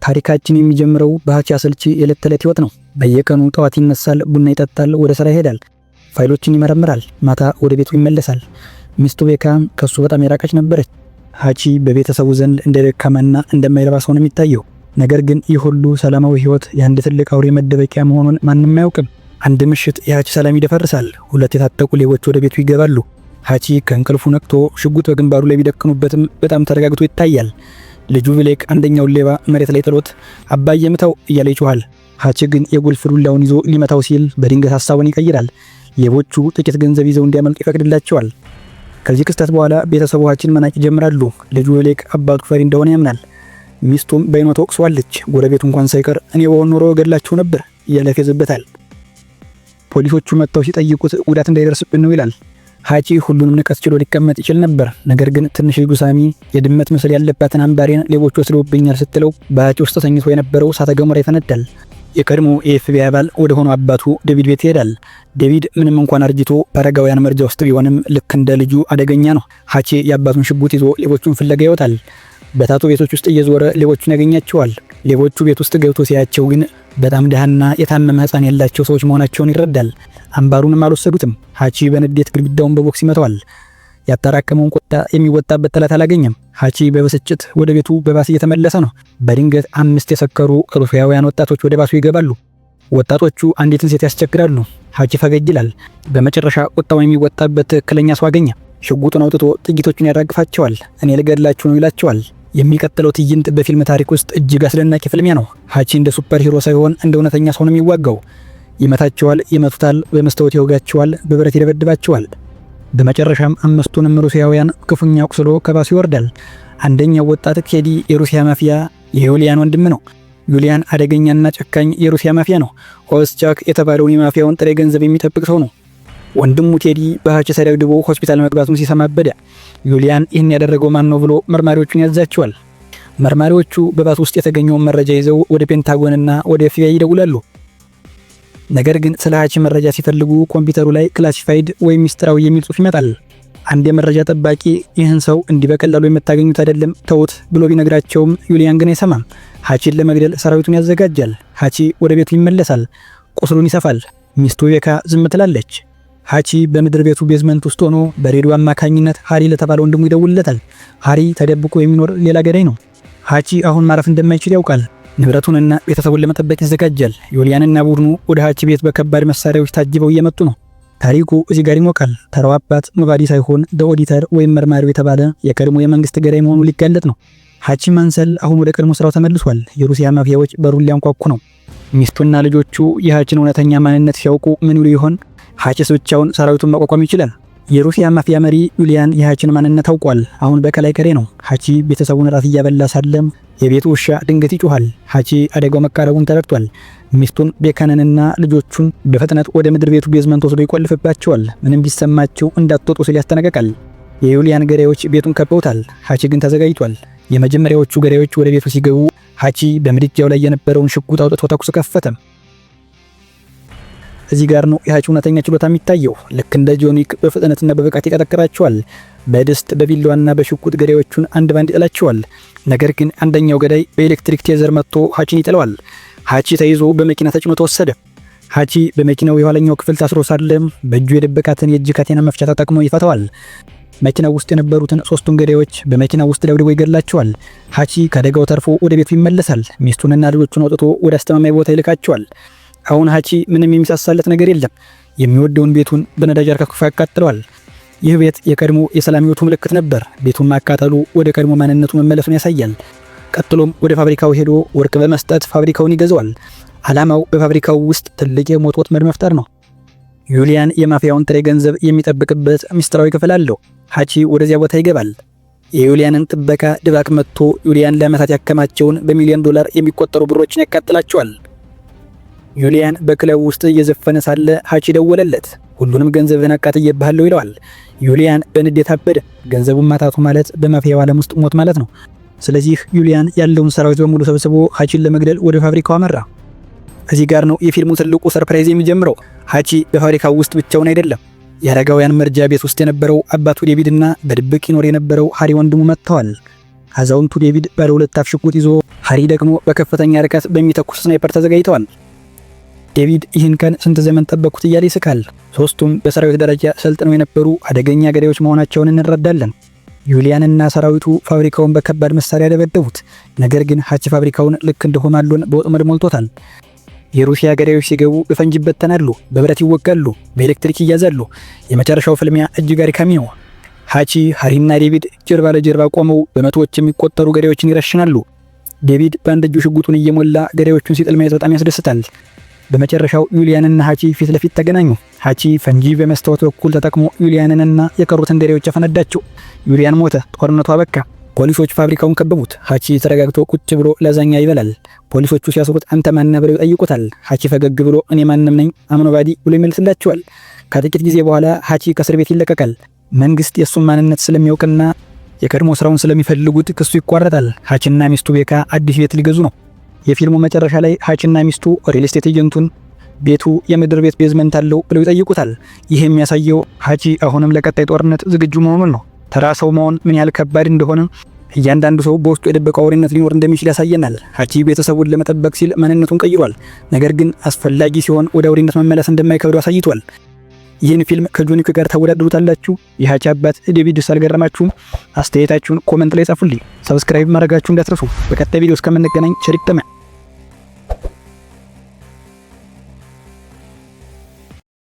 ታሪካችን የሚጀምረው በሃቺ አሰልቺ የዕለት ተዕለት ሕይወት ነው። በየቀኑ ጠዋት ይነሳል፣ ቡና ይጠጣል፣ ወደ ስራ ይሄዳል፣ ፋይሎችን ይመረምራል፣ ማታ ወደ ቤቱ ይመለሳል። ሚስቱ ቤካ ከሱ በጣም የራቀች ነበረች። ሃቺ በቤተሰቡ ዘንድ እንደ ደካማና እንደማይረባ ሰው ነው የሚታየው። ነገር ግን ይህ ሁሉ ሰላማዊ ሕይወት የአንድ ትልቅ አውሬ መደበቂያ መሆኑን ማንም አያውቅም። አንድ ምሽት የሃቺ ሰላም ይደፈርሳል። ሁለት የታጠቁ ሌቦች ወደ ቤቱ ይገባሉ። ሃቺ ከእንቅልፉ ነቅቶ ሽጉጥ በግንባሩ ላይ ቢደቅኑበትም በጣም ተረጋግቶ ይታያል። ልጁ ብሌክ አንደኛውን ሌባ መሬት ላይ ጥሎት "አባዬ ምታው" እያለ ይጮሃል። ሃቺ ግን የጎልፍ ዱላውን ይዞ ሊመታው ሲል በድንገት ሀሳቡን ይቀይራል። ሌቦቹ ጥቂት ገንዘብ ይዘው እንዲያመልጡ ይፈቅድላቸዋል። ከዚህ ክስተት በኋላ ቤተሰቡ ሃቺን መናቅ ይጀምራሉ። ልጁ ብሌክ አባቱ ፈሪ እንደሆነ ያምናል። ሚስቱም በአይኗ ተወቅሰዋለች። ጎረቤቱ እንኳን ሳይቀር "እኔ ብሆን ኖሮ እገድላቸው ነበር" እያለ ያፌዝበታል። ፖሊሶቹ መጥተው ሲጠይቁት "ጉዳት እንዳይደርስብን ነው" ይላል። ሃቺ ሁሉንም ንቀት ችሎ ሊቀመጥ ይችል ነበር። ነገር ግን ትንሽ ልጁ ሳሚ "የድመት ምስል ያለባትን አምባሬን ሌቦች ወስደውብኛል" ስትለው በሃቺ ውስጥ ተኝቶ የነበረው እሳተ ገሞራ ይፈነዳል። የቀድሞ የኤፍቢአይ አባል ወደ ሆነው አባቱ ዴቪድ ቤት ይሄዳል። ዴቪድ ምንም እንኳን አርጅቶ በአረጋውያን መርጃ ውስጥ ቢሆንም ልክ እንደ ልጁ አደገኛ ነው። ሃቺ የአባቱን ሽጉጥ ይዞ ሌቦቹን ፍለጋ ይወጣል። በ tattoo ቤቶች ውስጥ እየዞረ ሌቦቹን ያገኛቸዋል። ሌቦቹ ቤት ውስጥ ገብቶ ሲያያቸው ግን በጣም ድሃና የታመመ ሕፃን ያላቸው ሰዎች መሆናቸውን ይረዳል። አምባሩንም አልወሰዱትም። ሃቺ በንዴት ግድግዳውን በቦክስ ይመታዋል። ያጠራቀመውን ቁጣ የሚወጣበት ጠላት አላገኘም። ሃቺ በብስጭት ወደ ቤቱ በባስ እየተመለሰ ነው። በድንገት አምስት የሰከሩ ሩሲያውያን ወጣቶች ወደ ባሱ ይገባሉ። ወጣቶቹ አንዲትን ሴት ያስቸግራሉ። ሃቺ ፈገግ ይላል። በመጨረሻ ቁጣውን የሚወጣበት ትክክለኛ ሰው አገኘ። ሽጉጡን አውጥቶ ጥይቶቹን ያራግፋቸዋል። "እኔ ልገድላችሁ ነው" ይላቸዋል። የሚቀጥለው ትዕይንት በፊልም ታሪክ ውስጥ እጅግ አስደናቂ ፍልሚያ ነው። ሃቺ እንደ super hero ሳይሆን እንደ እውነተኛ ሰው ነው የሚዋጋው። ይመታቸዋል፣ ይመቱታል፣ በመስታወት ይወጋቸዋል፣ በብረት ይደበድባቸዋል። በመጨረሻም አምስቱንም ሩሲያውያን ክፉኛ አቁስሎ ከባሱ ይወርዳል። አንደኛው ወጣት ቴዲ የሩሲያ ማፊያ የዩሊያን ወንድም ነው። ዩሊያን አደገኛና ጨካኝ የሩሲያ ማፊያ ነው። ኦስቻክ የተባለውን የማፊያውን ጥሬ ገንዘብ የሚጠብቅ ሰው ነው። ወንድሙ ቴዲ በሃቺ ተደብድቦ ሆስፒታል መግባቱን ሲሰማ አበደ። ዩሊያን ይህን ያደረገው ማን ነው ብሎ መርማሪዎቹን ያዛቸዋል። መርማሪዎቹ በባስ ውስጥ የተገኘውን መረጃ ይዘው ወደ ፔንታጎንና ወደ ኤፍቢአይ ይደውላሉ። ነገር ግን ስለ ሃቺ መረጃ ሲፈልጉ ኮምፒውተሩ ላይ classified ወይም ሚስጥራዊ የሚል ጽሑፍ ይመጣል። አንድ የመረጃ ጠባቂ "ይህን ሰው እንዲህ በቀላሉ የምታገኙት አይደለም፣ ተውት" ብሎ ቢነግራቸውም ዩሊያን ግን አይሰማም። ሃቺን ለመግደል ሰራዊቱን ያዘጋጃል። ሃቺ ወደ ቤቱ ይመለሳል። ቁስሉን ይሰፋል። ሚስቱ ቤካ ዝም ትላለች። ሃቺ በምድር ቤቱ basement ውስጥ ሆኖ በሬዲዮ አማካኝነት ሃሪ ለተባለ ወንድሙ ይደውልለታል። ሃሪ ተደብቆ የሚኖር ሌላ ገዳይ ነው። ሃቺ አሁን ማረፍ እንደማይችል ያውቃል። ንብረቱንና ቤተሰቡን ለመጠበቅ ይዘጋጃል። ዩሊያንና ቡድኑ ወደ ሃቺ ቤት በከባድ መሳሪያዎች ታጅበው እየመጡ ነው። ታሪኩ እዚህ ጋር ይሞቃል። ተራው አባት ኖባዲ ሳይሆን the auditor ወይም መርማሪው የተባለ የቀድሞ የመንግስት ገዳይ መሆኑ ሊጋለጥ ነው። ሃቺ ማንሰል አሁን ወደ ቀድሞ ስራው ተመልሷል። የሩሲያ ማፊያዎች በሩን ሊያንኳኩ ነው። ሚስቱና ልጆቹ የሃቺን እውነተኛ ማንነት ሲያውቁ ምን ይሉ ይሆን? ሃቺስ ብቻውን ሰራዊቱን መቋቋም ይችላል? የሩሲያ ማፊያ መሪ ዩሊያን የሃቺን ማንነት አውቋል። አሁን በቀል አይቀሬ ነው። ሃቺ ቤተሰቡን ራት እያበላ ሳለም የቤቱ ውሻ ድንገት ይጮሃል። ሃቺ አደጋው መቃረቡን ተረድቷል። ሚስቱን ቤካንንና ልጆቹን በፍጥነት ወደ ምድር ቤቱ basement ወስዶ ይቆልፍባቸዋል። ምንም ቢሰማቸው እንዳትወጡ ሲል ያስጠነቅቃል። የዩሊያን ገዳዮች ቤቱን ከበውታል። ሃቺ ግን ተዘጋጅቷል። የመጀመሪያዎቹ ገዳዮች ወደ ቤቱ ሲገቡ ሃቺ በምድጃው ላይ የነበረውን ሽጉጥ አውጥቶ ተኩስ ከፈተ። እዚህ ጋር ነው የሃቺ እውነተኛ ችሎታ የሚታየው። ልክ እንደ ጆን ዊክ በፍጥነትና በብቃት ይቀጠቅጣቸዋል። በድስት፣ በቢላዋና በሽጉጥ ገዳዮቹን አንድ ባንድ ይጥላቸዋል። ነገር ግን አንደኛው ገዳይ በኤሌክትሪክ taser መትቶ ሃቺን ይጥለዋል። ሃቺ ተይዞ በመኪና ተጭኖ ተወሰደ። ሃቺ በመኪናው የኋለኛው ክፍል ታስሮ ሳለም በእጁ የደበቃትን የእጅ ካቴና መፍቻ ተጠቅሞ ይፈተዋል። መኪናው ውስጥ የነበሩትን ሶስቱን ገዳዮች በመኪናው ውስጥ ደብድቦ ይገድላቸዋል። ሃቺ ከአደጋው ተርፎ ወደ ቤቱ ይመለሳል። ሚስቱንና ልጆቹን አውጥቶ ወደ አስተማማኝ ቦታ ይልካቸዋል። አሁን ሃቺ ምንም የሚሳሳለት ነገር የለም። የሚወደውን ቤቱን በነዳጅ አርከፍክፎ ያቃጥለዋል። ይህ ቤት የቀድሞ የሰላም ሕይወቱ ምልክት ነበር። ቤቱን ማቃጠሉ ወደ ቀድሞ ማንነቱ መመለሱን ያሳያል። ቀጥሎም ወደ ፋብሪካው ሄዶ ወርቅ በመስጠት ፋብሪካውን ይገዛዋል። ዓላማው በፋብሪካው ውስጥ ትልቅ የሞት ወጥመድ መፍጠር ነው። ዩሊያን የማፊያውን ጥሬ ገንዘብ የሚጠብቅበት ምስጢራዊ ክፍል አለው። ሃቺ ወደዚያ ቦታ ይገባል። የዩሊያንን ጥበቃ ድባቅ መትቶ ዩሊያን ለዓመታት ያከማቸውን በሚሊዮን ዶላር የሚቆጠሩ ብሮችን ያቃጥላቸዋል። ዩሊያን በክለብ ውስጥ እየዘፈነ ሳለ ሃቺ ደወለለት። "ሁሉንም ገንዘብህን አቃጥዬብሃለሁ" ይለዋል። ዩሊያን በንዴት አበደ። ገንዘቡን ማጣቱ ማለት በማፊያው ዓለም ውስጥ ሞት ማለት ነው። ስለዚህ ዩሊያን ያለውን ሰራዊት በሙሉ ሰብስቦ ሃቺን ለመግደል ወደ ፋብሪካው አመራ። እዚህ ጋር ነው የፊልሙ ትልቁ surprise የሚጀምረው። ሃቺ በፋብሪካው ውስጥ ብቻውን አይደለም። የአረጋውያን መርጃ ቤት ውስጥ የነበረው አባቱ ዴቪድ እና በድብቅ ይኖር የነበረው ሃሪ ወንድሙ መጥተዋል። አዛውንቱ ዴቪድ ባለ ሁለት አፍ ሽጉጥ ይዞ፣ ሃሪ ደግሞ በከፍተኛ ርቀት በሚተኩስ sniper ተዘጋጅተዋል። ዴቪድ "ይህን ቀን ስንት ዘመን ጠበቅኩት" እያለ ይስቃል። ሶስቱም በሰራዊት ደረጃ ሰልጥነው የነበሩ አደገኛ ገዳዮች መሆናቸውን እንረዳለን። ዩሊያንና ሰራዊቱ ፋብሪካውን በከባድ መሳሪያ ደበደቡት። ነገር ግን ሀቺ ፋብሪካውን ልክ እንደ Home Alone በወጥመድ ሞልቶታል። የሩሲያ ገዳዮች ሲገቡ በፈንጅ ይበተናሉ፣ በብረት ይወጋሉ፣ በኤሌክትሪክ ይያዛሉ። የመጨረሻው ፍልሚያ እጅግ አድካሚ ነው። ሃቺ፣ ሃሪና ዴቪድ ጀርባ ለጀርባ ቆመው በመቶዎች የሚቆጠሩ ገዳዮችን ይረሽናሉ። ዴቪድ በአንድ እጁ ሽጉጡን እየሞላ ገዳዮቹን ሲጥል ማየት በጣም ያስደስታል። በመጨረሻው ዩሊያንና ሃቺ ፊት ለፊት ተገናኙ። ሃቺ ፈንጂ በመስታወት በኩል ተጠቅሞ ዩሊያንንና የቀሩትን ገዳዮች አፈነዳቸው። ዩሊያን ሞተ። ጦርነቱ አበቃ። ፖሊሶች ፋብሪካውን ከበቡት። ሃቺ ተረጋግቶ ቁጭ ብሎ ላዛኛ ይበላል። ፖሊሶቹ ሲያስሩት "አንተ ማነህ?" ብለው ይጠይቁታል። ሃቺ ፈገግ ብሎ "እኔ ማንም ነኝ፣ I'm nobody" ብሎ ይመልስላቸዋል። ከጥቂት ጊዜ በኋላ ሃቺ ከእስር ቤት ይለቀቃል። መንግስት የእሱን ማንነት ስለሚያውቅና የቀድሞ ስራውን ስለሚፈልጉት ክሱ ይቋረጣል። ሃቺና ሚስቱ ቤካ አዲስ ቤት ሊገዙ ነው። የፊልሙ መጨረሻ ላይ ሃቺና ሚስቱ real estate agent ኡን "ቤቱ የምድር ቤት basement አለው?" ብለው ይጠይቁታል። ይህ የሚያሳየው ሃቺ አሁንም ለቀጣይ ጦርነት ዝግጁ መሆኑን ነው። ተራ ሰው መሆን ምን ያህል ከባድ እንደሆነ፣ እያንዳንዱ ሰው በውስጡ የደበቀው አውሬነት ሊኖር እንደሚችል ያሳየናል። ሃቺ ቤተሰቡን ለመጠበቅ ሲል ማንነቱን ቀይሯል። ነገር ግን አስፈላጊ ሲሆን ወደ አውሬነት መመለስ እንደማይከብደው አሳይቷል። ይህን ፊልም ከጆን ዊክ ጋር ታወዳድሩታላችሁ? የሃቺ አባት ዴቪድስ አልገረማችሁም? አስተያየታችሁን comment ላይ ጻፉልኝ። Subscribe ማድረጋችሁ እንዳትረሱ። በቀጣይ ቪዲዮ እስከምንገናኝ ቸር ይግጠመን።